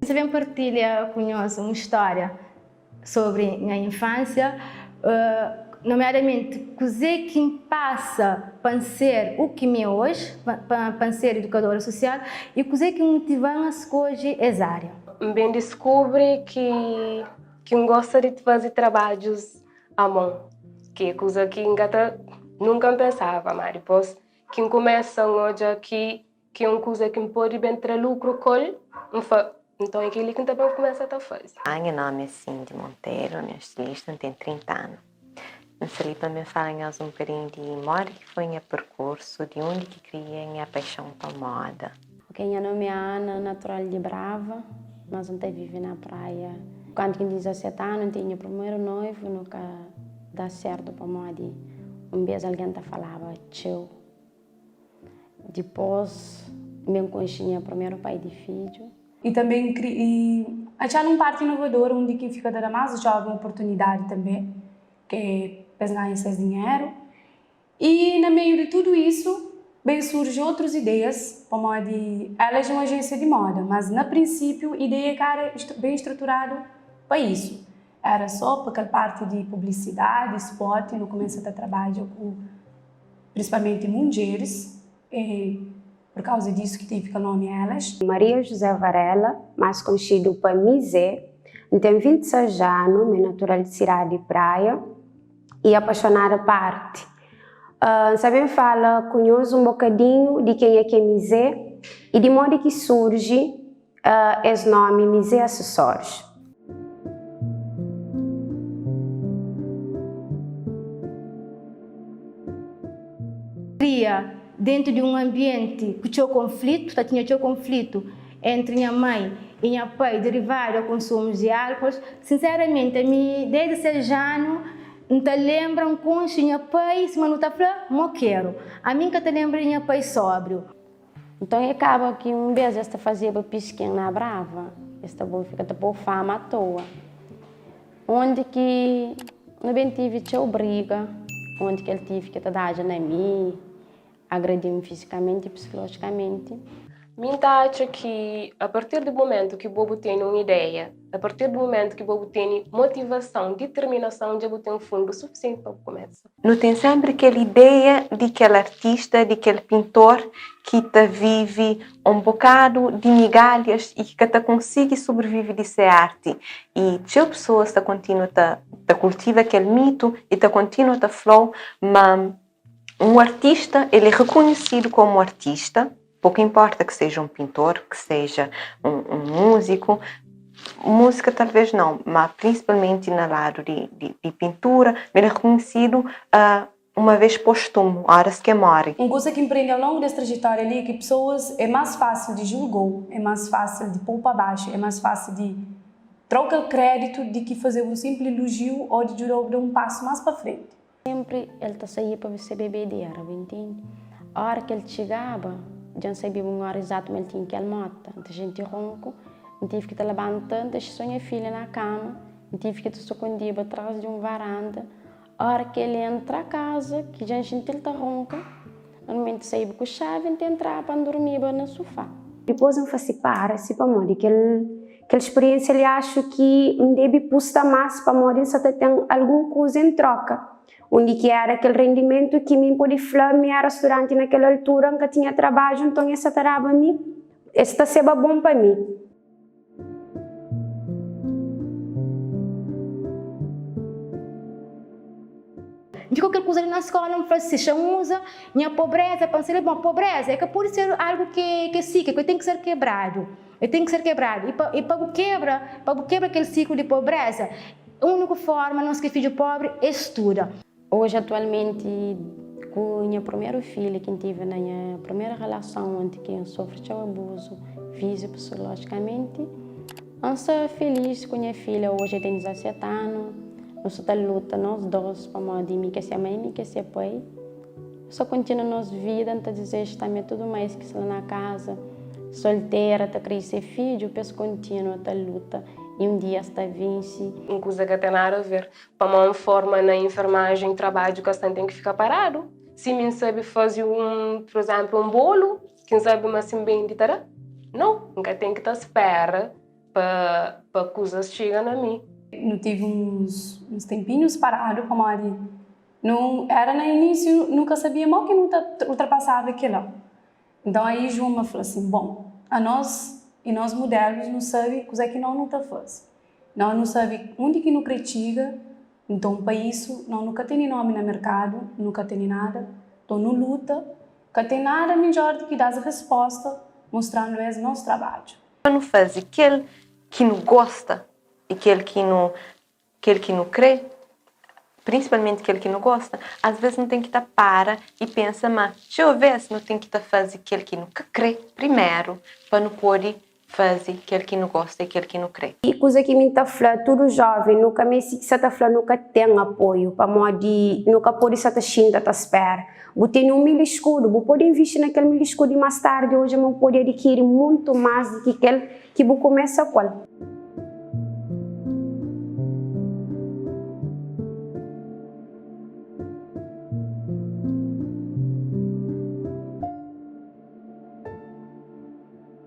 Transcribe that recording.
N ta ben partilha ku nhos un stória sobri nha infánsia, nomeadamenti kuzê ki N pasa pa N ser u ki mi é oji, pa N ser idukadora susial i kuzê ki motiva-m a skodje es ária. N ben diskubri ki ki N gosta di faze trabadjus a mon, ki é kuza ki N ka ta nunka N pensaba, má dipôs ki N kumesa N odja ki Ki é un kuza ki N pode ben tra lukru ku el, N fla, Nton é kel-li ki N ta ben kumesa ta faze. Nha nomi é Cindy Monteiro, ami é stilista, N ten 30 anu. N sta li pa mi fala nhos un bokadinhu di modi ki foi nha perkursu, di undi ki kria nha paixon pa moda. Ok, nha nomi é Ana, natural di Brava, mas N ta vive na Praia. Kantu ki N tinha 17 anu, N tinha nha primeru noivu, nu ka da sertu pamodi un bes algen ta falaba txeu. Dipôs, N ben konxe nha primeru pai di fidju. I tanbe N kri i atxa-nu un parti inovador undi ki fika ta da más jóven oportunidadi tanbe ke pa es ganha ses dinheru. I na meiu di tudu isu ben surji otrus ideias pamodi Elas é un ajénsia di moda, mas na prinsipiu ideia ka era ben struturadu pa isu. Era so pa kel parti di publisidadi, spot, nu kumesa ta trabadja ku. Prinsipalmenti mundjeris, e pur kauza disu ki tevi kel nomi Elas. Maria José Varela, más konxidu pa Mizé, N ten 26 anu, mi é natural di sidadi di Praia y apaxonada pa arti. N sa ben fala ku nhos un bokadinhu di kenha ki é Mizé y di modi ki surji es nomi Mizé Acessórios. Kria dentu di un anbienti ku txeu konflitu, ta tinha txeu konflitu entri nha mai i nha pai derivadu a konsumus di álkols. Sinseramenti ami desdi 6 anu N ta lenbra N konxe nha pai sima nu ta fla mokeru. Ami N ka ta lenbra di nha pai sóbriu. Nton e kaba ki un bes es ta fazeba piskin na Brava, es ta bo fika ta po fama a toa. Ondi ki nu ben tivi txeu briga, ondi ki el tivi ki ta dadja na mi, agredi-m fizikamenti i psikolojikamenti. Mi N ta atxa ki a partir di momentu ki bo bu tene un ideia, a partir di momentu ki bo bu tene motivason, diterminason, dja bu ten fundu sufisienti pa bu kumesa. Nu ten sénpri kel ideia di kel artista, di kel pintor ki ta vive un bokadu di migalhas i ki ka ta konsigi sobrivive di se arti. I txeu pesoas ta kontinua ta ta kultiva kel mitu i ta kontinua ta fla-u ma un artista el é rekonhesidu komu artista, Pouco importa que seja um pintor, que seja um, um músico, música talvez não, mas principalmente na lado de, de, de pintura, ele é reconhecido uh, uma vez póstumo, horas que morre. Un kuza ki N prende au longu des trajetória li é ki pesoas é más fásil di julga-u, é más fásil di pô-u pa baxu, é más fásil di tra-u kel kréditu di ki faze-u un sinpli elojiu ô di djuda-u da un pasu más pa frenti. Sempri el ta saía pa se bebedera, bu intende? Ora ki el txigaba, dja N sabia un ora izatu ma el tinha kel mota. N ta xinti ronku, N tive ki ta labanta, N dexa so nha filha na kama, N tive ki ta sukundiba tras di un varanda. Ora ki el entra kaza, ki dja N xinti-l ta ronka, normalmenti N saíba ku xavi, N ta entraba pa N durmiba na sufá. Dipôs N fla si, Para si pamodi kel Kel spiriénsia li axu ki N debe pusta más pamodi N sa ta ten algun kuza en tróka. Undi ki éra kel rendimentu ki mi N pode fla mi éra studanti na kel altura, N ka tinha trabadju, nton es sa ta daba mi, es ta seba bon pa mi. N fika ku kel kuza li na skóla, N fla si, xa N uza nha pobréza pa N ser bon. Pobréza é ka pode ser algu ki é síkliku, el ten ki ser kebradu. El ten ki ser kebradu. I pa, i pa bu kebra, pa bu kebra kel siklu di pobreza, uniku forma nos ki é fidju pobri é studa. Oji atualmenti ku nha primeru filha ki N tive na nha primeru relason onti ki N sofri txeu abuzu fiziku psikolojikamenti, N sta feliz ku nha filha oji el ten 17 anu, nu sta ta luta nos dos pamodi mi ki é se mai mi ki é se pai. Só kontinua nos vida, N ta dizeja tanbe tudu mais ki sta la na kaza, soltera, ta kria se fidju, pa es kontinua ta luta i un dia es ta vense. Un kuza ka ten nada a ver. Pamó N forma na enfermajen, trabadju ka sta, N ten ki fika paradu. Si mi N sabe faze un, pur izénplu, un bolu, ki N sabe ma si N bende ta da? Nau, N ka ten ki ta spera. Pa pa kuzas txiga na mi. Nu tive uns uns tempinhos paradu pamodi nu era na inísiu nu ka sabia mo ki nu ta ultrapasaba kila. Nton aí Juma fla assim, bom, anos e nos mudelus nu sabe kuzé ki no nu ta faze. No nu sabe undi ki nu kre txiga, nton pa isu no nu ka tene nomi na merkadu, nu ka tene nada, nton nu luta, ka ten nada midjor di ki das resposta mostrandu es nos trabadju. Pa nu faze kel ki nu gosta i kel ki nu kel ki nu krê, prinsipalmenti kel ki nu gosta, asvês nu ten ki ta para i pensa ma txeu vês nu ten ki ta faze kel ki nu ka krê primeru pa nu pode faze kel ki nu gosta i kel ki nu krê. I kuza ki mi ta fla tudu joven, nu ka meste ki sa ta fla nu ka ten apoiu, pamodi nu ka pode sa ta xinta ta spera. Bu tene un miliskudu, bu pode invisti na kel miliskudu i más tardi odja ma bu pode adikiri mutu más di ki kel ki bu kumesa ku el.